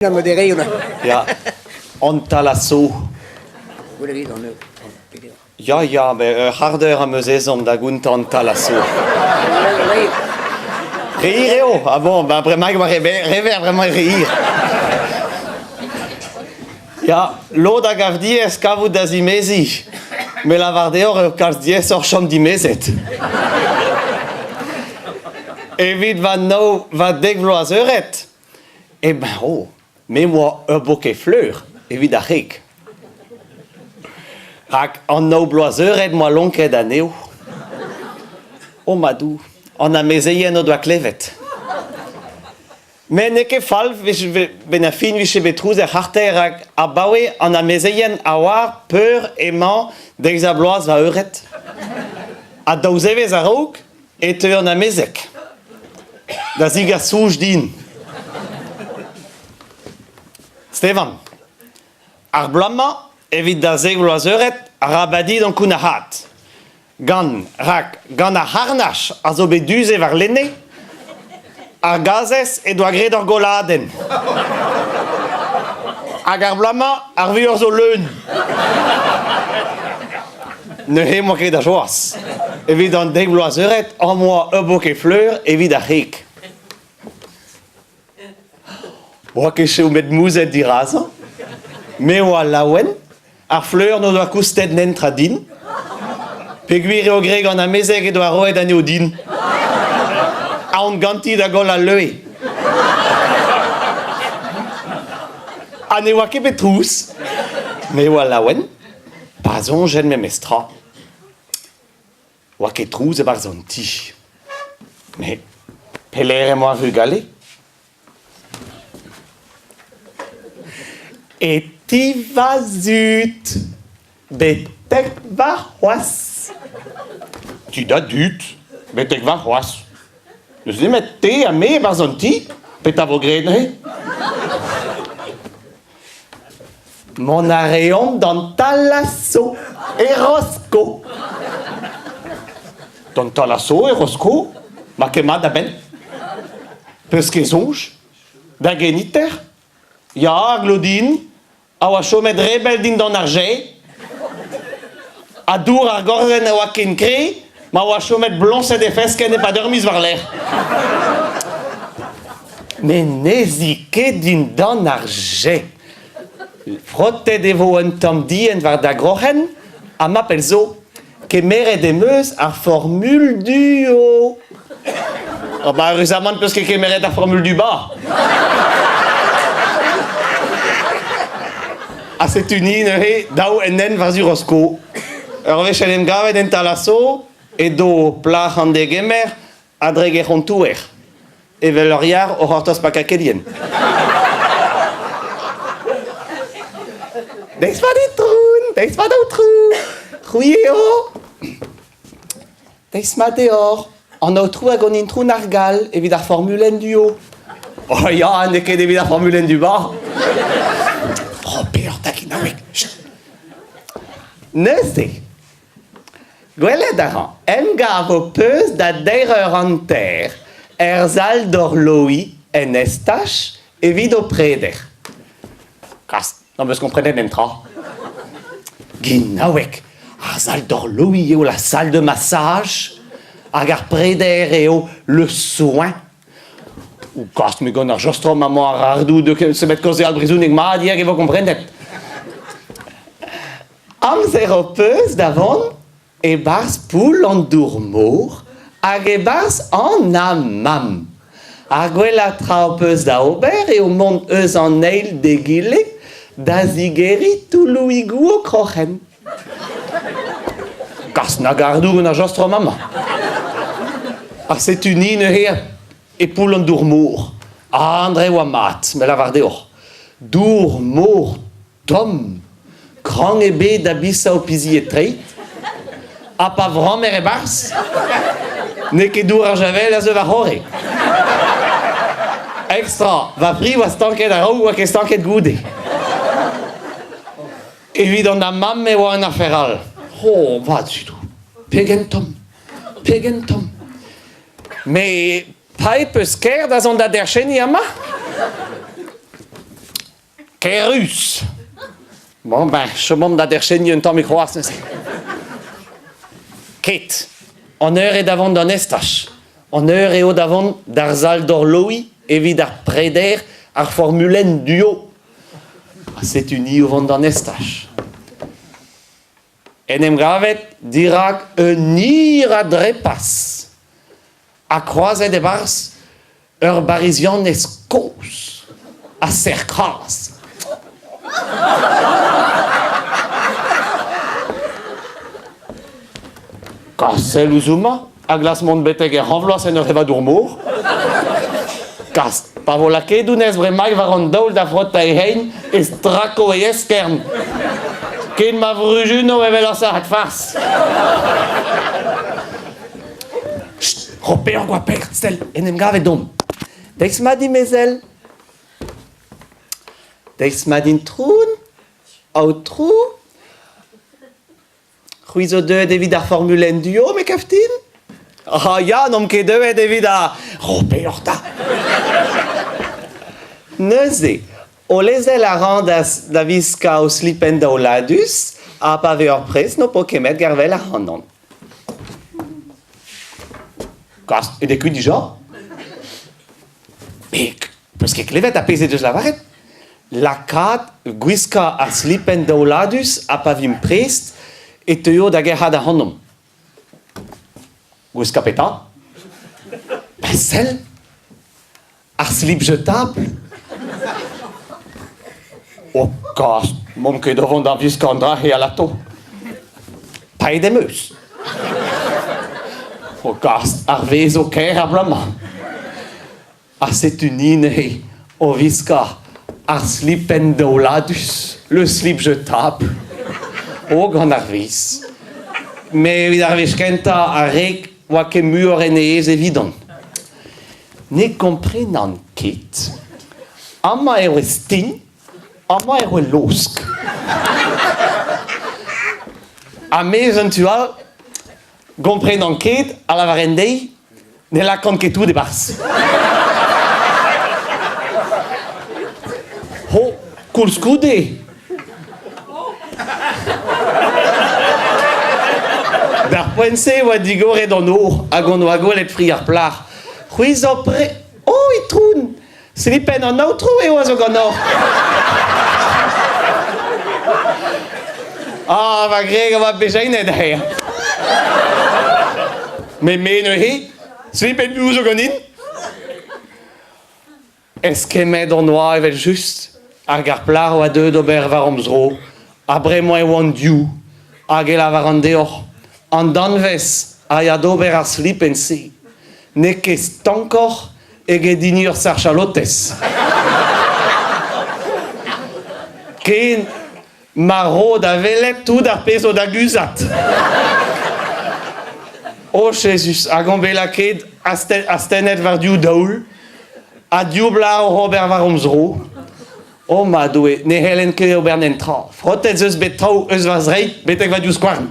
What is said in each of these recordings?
Ya, an talaso. Ya, ya, met ur c'hardeur am eus ezhomm da gontañ an talaso. Re hir eo Ah bon, ben bremañ e oa re verr, bremañ re hir. Ya, lod a gav diaes kavout da zimeziñ. Me lavar deoc'h eo kalz diaesoc'h chom dimezet. Evit va nav, va dek vloaz eured, Eh ben oh, me 'oa ur boked fleur evit ar c'hig. Rak an nav bloaz eured 'moa lonket anezho. O madoù, an amezeien o doa klevet. Met n'eo ket fall 'benn ar fin 'vije bet trouz er c'harter rak abaoe an amezeien a oar peur emañ deiz-ha-bloaz va eured. Ha daou zevezh a-raok e teu an amezeg da zigas soñj din. Stevan, ar bloaz-mañ, evit da zek vloaz eured, arabat dit ankounac'haat. Gant, rak gant ar c'harnach a zo bet du-se warlene, ar gazez he doa graet ur golladenn. Hag ar bloaz-mañ, ar vuoc'h zo leun. Neuze 'moa ket a joaz. Evit an dek vloaz eured am boa ur boked fleur evit ar c'hig. Oa ket chomet mouzhet dirazañ. Me oa laouen. Ar fleur n'o doa koustet nentra din. Peogwir eo graet gant amezeg he doa roet anezho din. Aon ganti da goll al leue. Ha ne oa ket bet trouz. Me oa laouen. Pa soñjen memes tra 'oa ket trouz e-barzh an ti. Met pelec'h emañ ar vugale? E ti va zud, betek warc'hoazh. Ti da dud, betek warc'hoazh. N'eus nemet te ha me e-barzh an ti, petra 'vo graet neuze? Mont a reomp d'an Talasso e Rosko. D'an Talasso e Rosko Ma ket mat a-benn. Peus ket soñj Da geniter Ya, ar Glodin a oa chomet re bell dindan ar jeu. Ha dour ar gorzenn a oa ken kre ma oa chomet bloñset e feskenn e-pad ur miz war-lerc'h. Met n'ez i ket dindan ar jeu. Frotet e vo un tamm dienn war da groc'hen ha ma pell zo, kemeret em eus ar formul duo. Oh bah eüruzamant 'peus ket kemeret ar formul du bas. Ha setu ni neuze daou en hent war-zu Rosko. Ur wech en em gavet en Talasso, edo plac'h an degemer a-drek he c'hontouer. Evel ur yar o c'hortoz pakañ kelien. Deiz mat itron, deiz mat aotrou, c'hwi eo? Deiz mat deoc'h, an aotrou hag an itron ar Gall evit ar formulenn duo. Oh ya, n'eo ket evit ar formulenn du bas. Oh, peoc'h da ginaoueg. Neuze, Gwelet a ran emgav ho peus da deir eur hanter er sal dorloiñ en estaj evit ho preder. Gast, n'am eus komprenet netra. Ginaoueg, ar sal dorloiñ eo la salle de massage hag ar preder eo le soin. Gast, me gant ar jostrom amañ ar ardoù de se met kaozeal brezhoneg mat hag e vo komprenet. Amzer ho peus da vont e-barzh poull an dour-mor hag e-barzh an hammam. Ar gwellañ tra ho peus da ober eo mont eus an eil d'egile da zigeriñ toulloùigoù ho kroc'hen. Kas nag ardoù gant ar jostrom amañ. Ha setu ni neuze e poull an dour-mor. Andre oa mat, me lavar deoc'h. Dour-mor Tomm, krank ebet da bisañ ho pizied treid, ha pa vrammer e-barzh, n'eo ket dour ar javel a zeu war-c'horre. Ekstra, va fri oa stanket a-raok oa ket stanket goude. Evit an hammam e oa un afer all. Oh, va zudoù, pegen tomm, pegen tomm. Mais paeet peus ker da zont da derchenniñ amañ? Kerruz. Bon ben, chomomp da derchenniñ un tammig c'hoazh neuze. Ket. An eur eo da vont d'an estaj. An eur eo da vont d'ar sal d'orloiñ evit ar preder ar formulenn duo. Ha setu ni o vont d'an estaj. En em gavet dirak un hir a drepas ha kroazet e-barzh ur barizianez kozh ha serr-kras. Kas sell ouzh homañ a glask mont betek he c'hañvloaz en ur evañ dour-mor. Kas pa vo lakaet honnezh bremaik war an daol da frotañ he c'hein e strako e eskern. Ken ma vrujuno evel ur sac'had fars. Chut, ro peoc'h goaper, sell, en em gavet omp. Deiz mat dimezell. Deiz mat introun, aotrou. C'hwi zo deuet evit ar formulenn duo, me gav din? Ah ya, n'omp ket deuet evit ar... Ro peoc'h 'ta! Neuze, o lezel a ran da, da wiskañ ho slipenn daouladus ha pa vez ur prest n'ho po ket met gervel ac'hanon. Gast, e dekuit dija? Met 'peus ket klevet ar pezh he deus lavaret? Lakaat gwiskañ ar slipenn daouladus ha pa vimp prest e teuio da gerc'hat ac'hanomp. Gwiskañ petra? Ben sell! Ar slip jetable? Oh gast, m'omp ket o vont da wiskañ an dra-se alato. Paeet em eus. Oh gast, ar vezh zo kaer ar bloaz-mañ. Ha setu ni neuze o wiskañ ar slipenn daouladus, le slip jetable. Oh, gant ar vezh. Met evit ar wech kentañ, ar reg oa ket muioc'h en e aes evidon. Ne komprenan ket. Amañ eo e stign, amañ eo e laosk. Ha me eus un tu all, Gomprenan ket, a lavaren dezhi, ne lakaan ket tout e-barzh. Ho, koulskoude. D'ar poent-se e oa digoret an nor hag hon oa gwelet fri ar plac'h. C'hwi zo pre... Oh, itron! Slipenn an aotrou eo a zo ganeoc'h. Ah, va greg a oa bejainet aze. Met me neuze, slipenn piv zo ganin? Eskemmet hon oa evel-just, hag ar plac'h oa deuet d'ober war hom zro. Ha bremañ e oan div, hag e lavaran deoc'h, an danvez a ya d'ober ar slipenn-se n'eo ket stankoc'h eget hini ur sac'h-chalotez. Ken ma ro da welet tout ar pezh zo da guzhat. O Jezuz, hag on bet lakaet astennet war div daol ha div blac'h oc'h ober war hom zro. Oh ma Doue, ne c'hellen ket ober netra. Frotet 'z eus bet traoù eus va zreid betek va divskouarn.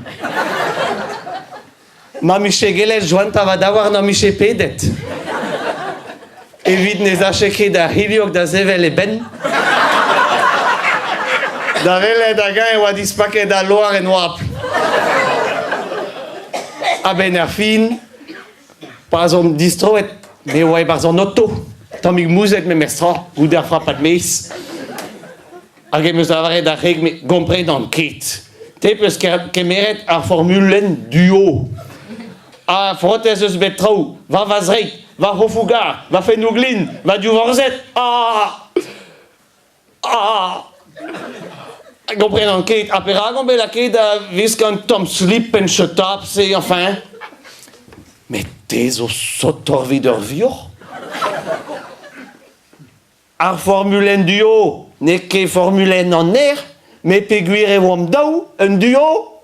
Ma 'mije gellet joantañ va daouarn am 'mije pedet. Evit ne sache ket ar c'hilhog da sevel e benn. Da welet hag-eñ e oa dispaket al loar en oabl. A-benn ar fin, pa'z on distroet, me oa e-barzh an oto, tammig mouzhet memestra, goude ar frapad maez. Hag em eus lavaret d'ar c'hreg, me gomprenan ket. Te peus kemeret ar formulenn duo. Ha frotez eus bet traoù, war va zreid, va c'hofoù-gar, va fennoù-glin, va div-vorzhed. Ah Ah Gomprenan ket. Ha perak on bet lakaet da veskañ un tamm slip en chetap-se, enfin? Met te zo sotoc'h 'vit ur vioc'h? Ar formulenn duo n'eo ket formulenn an aer, met peogwir e oamp daou, un duo.